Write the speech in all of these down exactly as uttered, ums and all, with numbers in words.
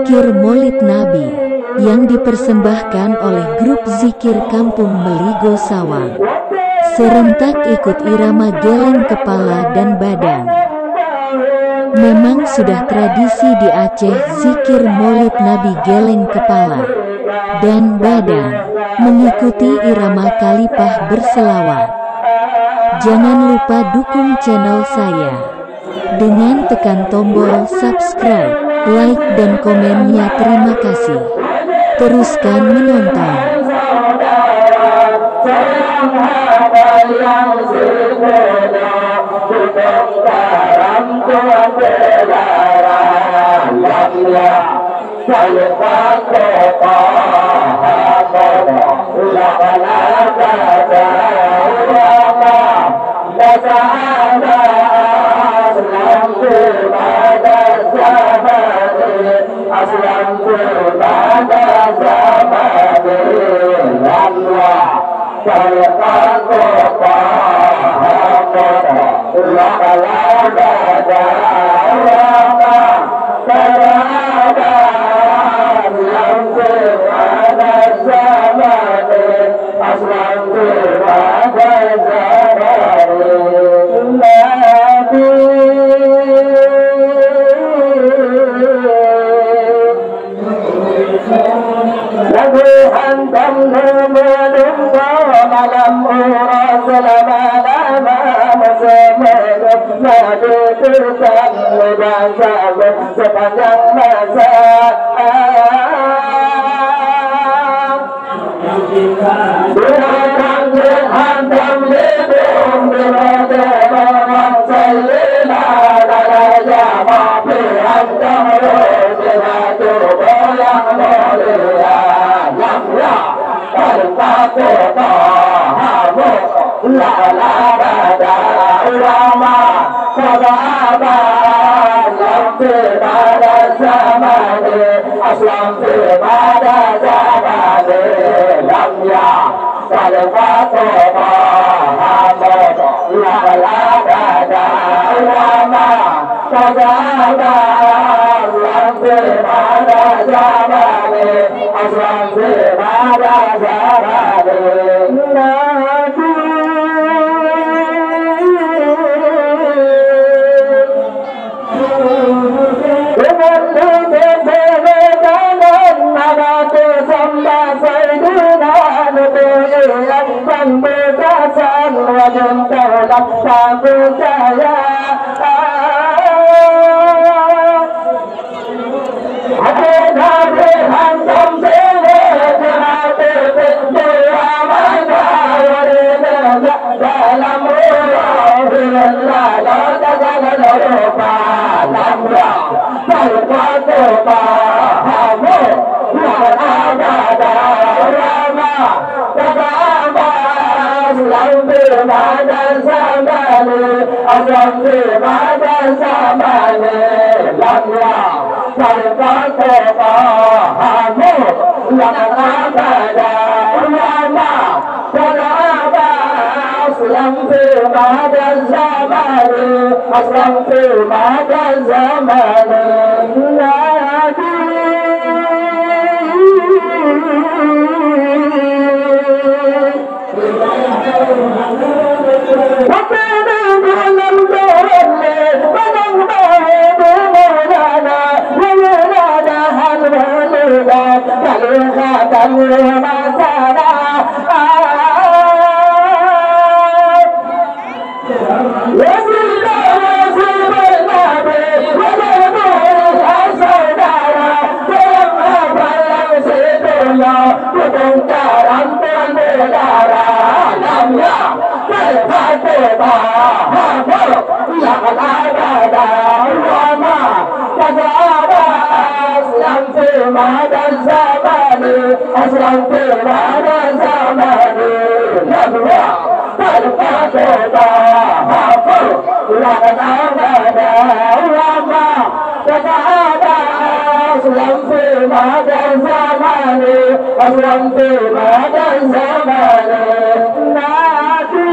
Zikir Maulid Nabi yang dipersembahkan oleh grup zikir Kampung Meligo Sawang. Serentak ikut irama geleng kepala dan badan. Memang sudah tradisi di Aceh zikir Maulid Nabi geleng kepala dan badan, mengikuti irama khalifah berselawat. Jangan lupa dukung channel saya dengan tekan tombol subscribe, like, dan komennya. Terima kasih. Teruskan menonton. Lagu hantom neumeudumpok malam uroe, seulama-lama meuseumé na teupeue nibak saboh sepanjang masa. Aslam fi mada zamani lam ya talfatu Muhammad la lada ulama. Aslam fi mada zamani, aslam fi mada zamani. Dalam uroe lala dalam rupa, lam rupa, rupa, rupa, hamu, lam abada, ulama, tababas, lam firman dan zamani, aslam firman dan zamani, lam rupa. Aslam fi mada zamani, aslam fi mada zamani. Aslam fi mada zamani, aslam fi mada zamani. Lam ya talfatu Taha, la abada ulama. Aslam fi mada zamani, aslam fi mada zamani. Nabi.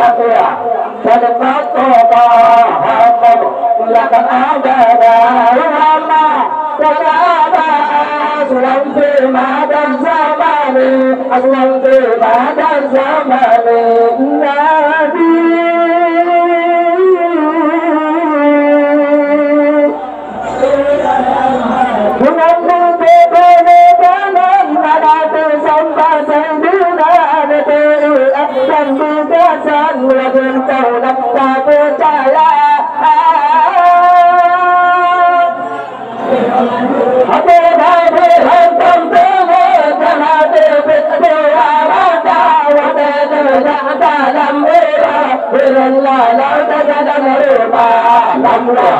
Sadaqallahu lakal abada wa ma. Wa ma aslam fi madan zamani, aslam fi madan zamani. Nabi. Dengan bukit bumi kanan, ada tu sampai sendiri, ada tu akan dikatakan, wajar kau nak tak percaya. Ada nabi hantam tengok, dan ada bukti dua mata, wadah dalam bela, bela lalu dalam rupa, lamlah.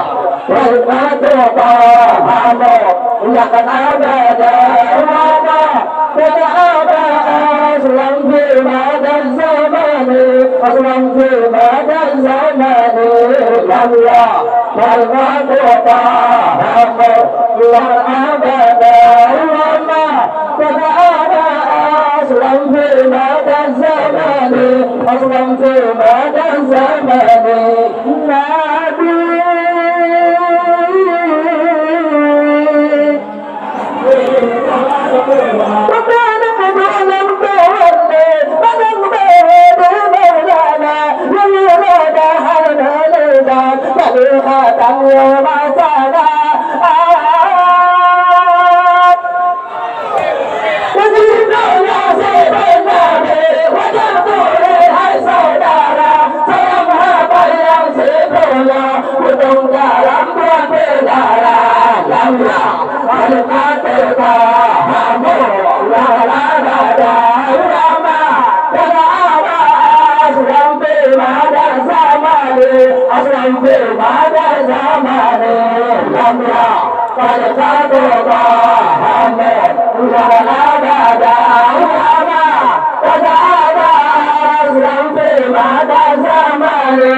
Aslam fi madan zamani, aslam fi madan zamani, lam ya, fal maqta, lakal abada wa ma. Aslam fi madan zamani, aslam fi madan zamani, Nabi. Aslam fi madan zamani, lam ya. Qad khataba Muhammad, ulama bada ulama, qad aba aslam fi madan zamani.